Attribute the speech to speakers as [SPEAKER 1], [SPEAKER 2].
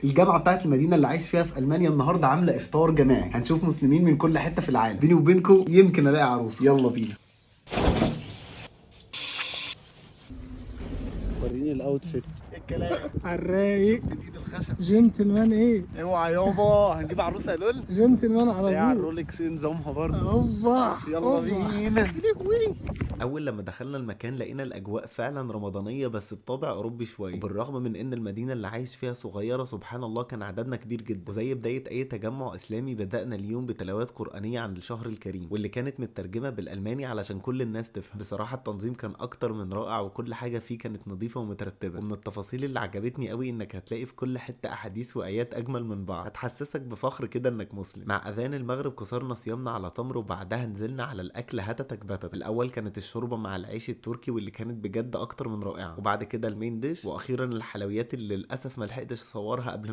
[SPEAKER 1] الجامعة بتاعت المدينة اللي عايش فيها في المانيا النهارده عامله افطار جماعي، هنشوف مسلمين من كل حتة في العالم. بيني وبينكم يمكن الاقي عروس. يلا بينا. وريني ال outfit. الكلام
[SPEAKER 2] على الرايق.
[SPEAKER 1] جديد الخشب.
[SPEAKER 2] جنتلمان ايه؟
[SPEAKER 1] اوعى يابا، هنجيب عروسه يا لول.
[SPEAKER 2] جنتلمان على
[SPEAKER 1] ساعة
[SPEAKER 2] طول.
[SPEAKER 1] رولكس نظامها برضه.
[SPEAKER 2] اوبا
[SPEAKER 1] يلا
[SPEAKER 2] أوبا.
[SPEAKER 1] بينا.
[SPEAKER 3] اول لما دخلنا المكان لقينا الاجواء فعلا رمضانيه بس بطابع اوروبي شوية، وبالرغم من ان المدينة اللي عايش فيها صغيرة سبحان الله كان عددنا كبير جدا. وزي بداية اي تجمع اسلامي بدانا اليوم بتلاوات قرانية عن الشهر الكريم، واللي كانت مترجمة بالالماني علشان كل الناس تفهم. بصراحة التنظيم كان اكتر من رائع، وكل حاجة فيه كانت نظيفة ومترتبه. ومن التفاصيل اللي عجبتني قوي انك هتلاقي في كل حتة احاديث وايات اجمل من بعض، هتحسسك بفخر كده انك مسلم. مع اذان المغرب كسرنا صيامنا على تمر، وبعدها نزلنا على الاكل هتتك بتت. الاول كانت الشوربة مع العيش التركي واللي كانت بجد اكتر من رائعة، وبعد كده ال main dish، واخيرا الحلويات اللي للاسف ما لحقتش اصورها قبل